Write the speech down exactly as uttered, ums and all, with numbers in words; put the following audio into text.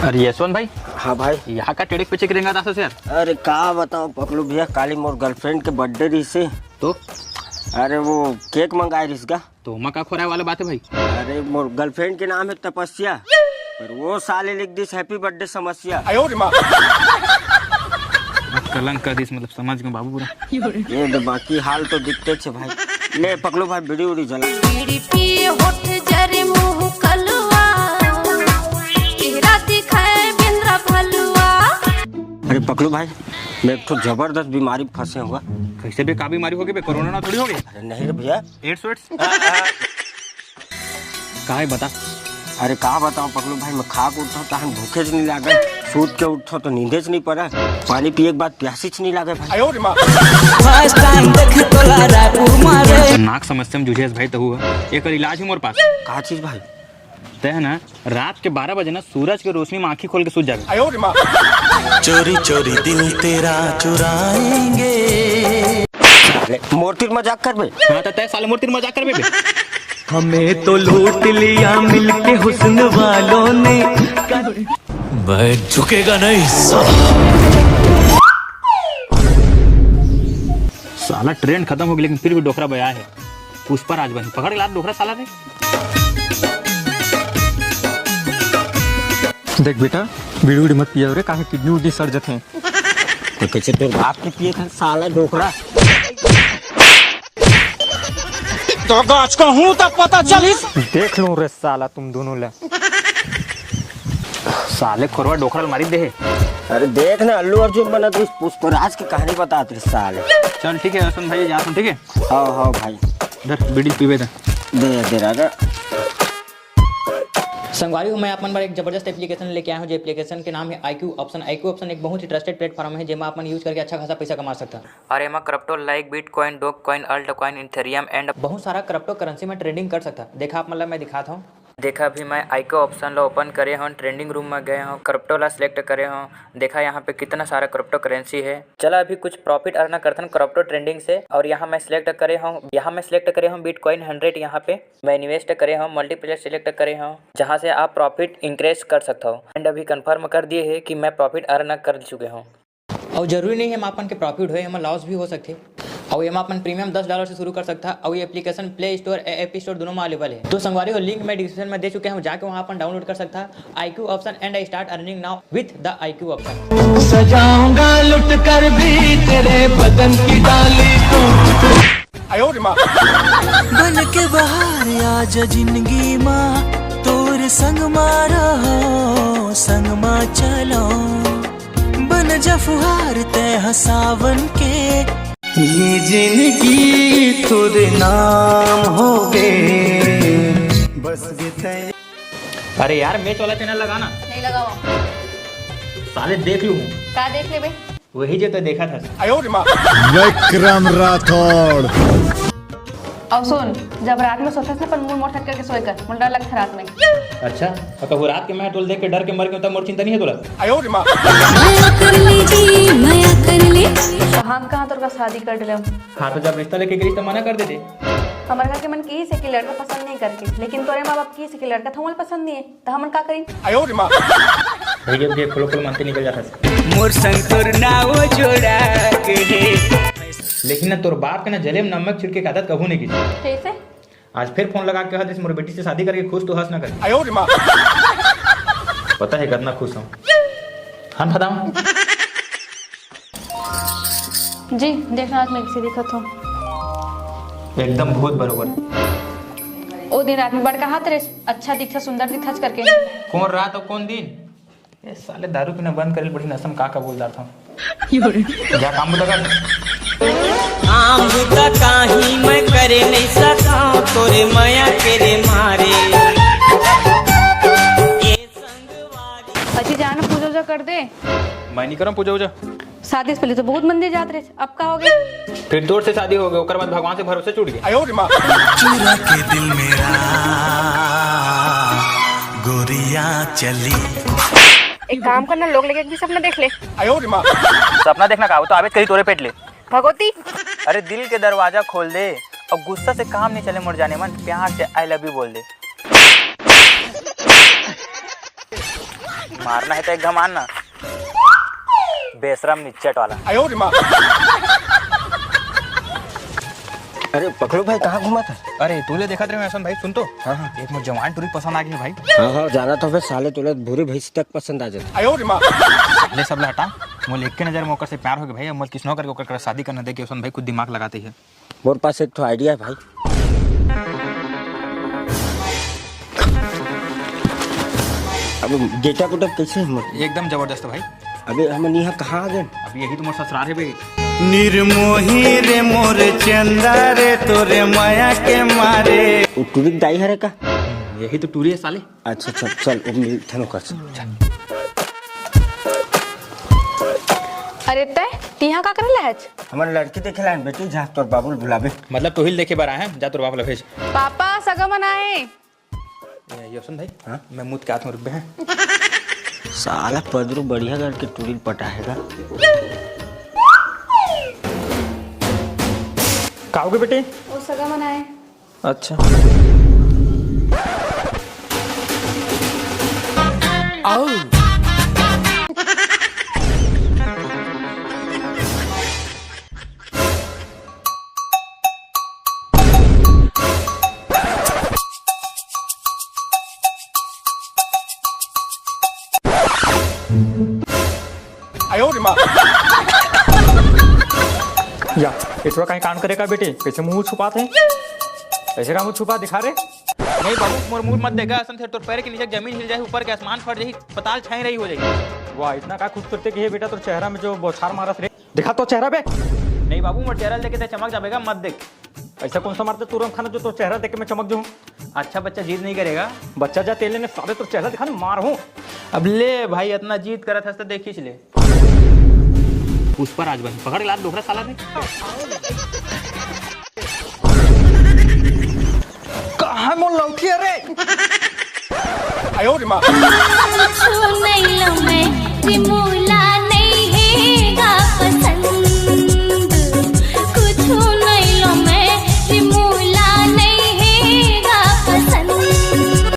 अरे यशवंत भाई। हाँ भाई। यहाँ का टेढ़े पीछे के रेंगा दास यार। अरे का बताओ पकलू भैया, काली मोर गर्लफ्रेंड के बर्थडे रहिसे। तो? अरे वो केक मंगाए रहिस गा। तो ओमा का खोराए वाला बात है भाई? अरे मोर गर्लफ्रेंड के नाम है तपस्या, पर वो साले लिख दिस हैप्पी बर्थडे समस्या। आयो रे माँ। बस कलंक कर दिस, मतलब समझ गए बाबू पूरा। ये दे, बाकी हाल तो दिखते छे भाई। ले पकलू भाई, बीड़ी उड़ी जला। बीड़ी पिए होठ जरे मुंह कलवा, चेहरा दिखाए बिंद्रा भलवा। अरे पकलू भाई, मैं एक ठो जबरदस्त बीमारी में फंसे हुआ। कैसे बे, का बीमारी हो गई बे? कोरोना ना थोड़ी हो गई? अरे नहीं रे भैया। एड्स वेड्स? का है बता। अरे का बताओ पकलू भाई, मैं खा के उठो तहन भूखे च नहीं लागे, सूत के उठो तो नींदे च नहीं पड़े, पानी पिए के बाद प्यासी च नहीं लागे भाई। आयो रे माँ। फर्स्ट टाइम देख तोला रायपुर मारे। नाक समस्या में जूझे हस भाई तहू ह। एकर इलाज है मोर पास। का चीज भाई? तय है ना, रात के बारह बजे ना सूरज के रोशनी में आंखी खोल के सूत जाबे। आयो रे माँ। चोरी चोरी दिल तेरा चुराएंगे। साले, मोर तीर मजाक करबे? हाँ, तो तय साले मोर तीर मजाक करबे बे? हमें तो लूट लिया मिलके हुस्न वालों ने। मैं झुकेगा नहीं साला। साला ट्रेंड खत्म हो गया, लेकिन फिर भी डोकरा बया है। पुष्पा राज बनी, पकड़ के लात डोकरा साला रे। देख बेटा, बीड़ी उड़ी मत पिया रे, काहे किडनी उडनी सड़ जथे। तो कैसे तोर बाप के पिए था साला डोकरा? तो गाछ का हूँ तब पता चलिस। देख लो रे साला तुम दोनों ला। साले खोरवा डोकरा ल मारी दे। अरे देख ना, अल्लू अर्जुन बनत रहिस, पुष्पराज की कहानी बतात रहिस साले। चल ठीक है रोशन भाई, जा तू, ठीक है? हाँ हाँ भाई। धर बीड़ी पीबे दे। दे दे राजा। संगवारी हो, मैं आप मन बर एक जबरदस्त एप्लीकेशन लेके आया हूँ, जो एप्लीकेशन के नाम है आईक्यू ऑप्शन। आईक्यू ऑप्शन एक बहुत ही ट्रस्टेड प्लेटफॉर्म है, जेमा अपन यूज करके अच्छा खासा पैसा कमा सकता है। और एमा crypto like bitcoin, Dogecoin, altcoin, Ethereum and बहुत सारा क्रिप्टो करेंसी में ट्रेडिंग कर सकता है। देखा आप मन ला मैं दिखाता हूँ। देखा अभी मैं आईक्यू ऑप्शन ला ओपन करे हूँ, ट्रेडिंग रूम में गए हूँ, क्रिप्टो ला सिलेक्ट करे हूँ। देखा यहाँ पे कितना सारा क्रिप्टो करेंसी है। चला अभी कुछ प्रॉफिट अर्न करथन क्रिप्टो ट्रेडिंग से। और यहाँ मैं सिलेक्ट करे हूँ, यहाँ मैं सिलेक्ट करे हूँ बिटकॉइन हंड्रेड। यहाँ पे मैं इन्वेस्ट करे हूँ, मल्टीप्लेयर सिलेक्ट करे हूँ, जहाँ से आप प्रॉफिट इंक्रीज कर सकते हो। एंड अभी कंफर्म कर दिए है कि मैं प्रॉफिट अर्न कर चुके हूँ। और जरूरी नहीं है एमा अपन के प्रॉफिट होए, एमा लॉस भी हो सकथे। और एमा अपन प्रीमियम दस डॉलर से शुरू कर सकता। और ये application play store, app store दोनों में अवेलेबल है। तो संगवारी हो, लिंक मैं डिस्क्रिप्शन में दे चुके हैं, जाके वहाँ अपन डाउनलोड कर सकता। IQ option and I start earning now with the IQ option। सजाऊंगा लुट कर भी तेरे बदन की डाली को। आयो रे माँ। बन के बहार आज जिंदगी मा, तोर संग मा रहो, संग मा चलो। बन जा फुहार तै ह सावन के। ये जिंदगी तोरे नाम हो गए, बस गे तै। अरे यार, मैच वाला चैनल लगाना। नहीं लगावा। साले देख लूँ। का देख लेबे? वही जे तो देखा था। विक्रम राठौड़। अउ सुन, जब रात में सोथस ना, अपन मुंह मोर सट करके सोए कर, मोला डर लगथे रात में। अच्छा, अउ कहूँ रात के मैं टोल देख के डर के मर के, तब मोर चिंता नहीं है तोला। मया कर ले जी, मया कर ले। कहाँ कहाँ तोर का शादी कर डले। हाँ, तो जब रिश्ता लेके गई तो मना कर देते। हमर घर के मन कहिस हे कि लड़का पसंद नहीं करके, लेकिन तोरे माँ बाप कहिस हे कि लड़का थमल पसंद नहीं है। त हमन का करी? आयो रे माँ। भैया, भैया, खोलो, खोलो, मानते निकल जाता है। मोर संग तोर नाव जोड़ा के हे। लेकिन ना, तोर बाप के ना जले में नमक छिड़के के आदत कभू नहीं की। कैसे? आज फिर फोन लगा के कहत, मोर बेटी से शादी करके खुश तो हस ना कर। आयो रे माँ। पता है कितना खुश हूँ। हम बताऊँ? जी, देखना आज मैं कैसे दिखत हूँ। एकदम भूत बरोबर। ओ दिन रात में बड़का हाथ रे, अच्छा दिखा, सुंदर दिखा करके। कौन रात और कौन दिन? ये साले दारू पीना बंद करे, बड़ी नशा में का का बोल डारता हूँ। जा काम बुता कर। काम बुता काही मैं करे नहीं सका, तोरे मया के रे मारे। अच्छी जान पूजा उजा कर दे। मैं नहीं करम पूजा उजा। शादी से पहले तो बहुत मंदिर जात रहे, अब का हो गए? फिर तोर से शादी हो गई, ओकर बाद भगवान से भरोसा छूट गया। आयो रे माँ। चुरा के दिल मेरा गोरिया चली। एक काम करना, लोग लेके एक भी सपना देख ले। आयो रे माँ। सपना देखना का, वो तो आवेज कहीं तोरे पेट ले। भगवती। अरे दिल के दरवाजा खोल दे, और गुस्सा से काम नहीं चले मोर जाने मन, प्यार से I love you बोल दे। मारना हे त एक घमान ना, बेशरम निच्चट वाला। अरे पकड़ो भाई, कहाँ घूमत हे? अरे तू ले देखत रहे यशवंत भाई, सुन तो। हाँ, हाँ। एक मोर जवान टूरी पसंद आ गे भाई। हाँ, हाँ, जाना तो फिर साले तोला भूरी भैंस तक पसंद आ जाता। ले सब ला हटा, मोला एक के नजर में ओकर से प्यार हो गे भाई, अब मोला किसनो करके ओकर करा शादी करना। देख यशवंत भाई, कुछ दिमाग लगाते ही। मोर पास एक ठो idea हे भाई। अब getup-up कैसे हे मोर? एकदम जबरदस्त भाई। अबे हमन इहाँ कहाँ आ गेन? अब यही तो मोर ससुराल हे बे। निर्मोही रे मोर चंदा रे, तोरे माया के मारे। वो टूरी के दाई हरे का? यही तो टूरी हे साले। अच्छा, चल, चल, वो मिलथन ओकर से। अरे तैं, तिहाँ का करे ला हच? हमन लड़की देखे ला आएन बेटी, जा तोर बाबू ल बुलाबे। मतलब तोही ल देखे बर आए हन, जा तोर बाप ल भेज। पापा, सगा मन आए। ए, यशवंत भाई, हाँ? मैं मुत के आत हूँ, रुकबे हैं। साला पदरू बढ़िया करके टूरी ल पटाएगा। का होगे बेटी? ओ सगा मन आए। अच्छा। आओ। या, ये थोड़ा कहीं कांड करे का बेटी? कैसे मुंह छुपात हे? कैसे का मुंह छुपा दिखा रे? नहीं बाबू, मोर मुंह मत देखा, असन से तोर पैर के नीचे जमीन हिल जाही, ऊपर के आसमान फट जाही, पताल छाई रही हो जाही। वाह, इतना का खूबसूरती के हे बेटा तोर चेहरा में जो बौछार मारस रे? दिखा तो चेहरा बे। नहीं बाबू, मोर चेहरा देखे ते चमक जाबे गा, मत देख। ऐसा कौन सा मारते तू रंग खाना जो तोर चेहरा देख के मैं चमक जाऊं? अच्छा बच्चा जिद नहीं करेगा। बच्चा जा तेले ने साले तोर चेहरा दिखा ने मार हूं। अब ले भाई, इतना जिद करत हस त देखिस ले। पुष्पराज बन पकड़ लात डोकरा साला ने। कहाँ मोर लौठी हे रे? छू नहीं लूं मैं, रिमूव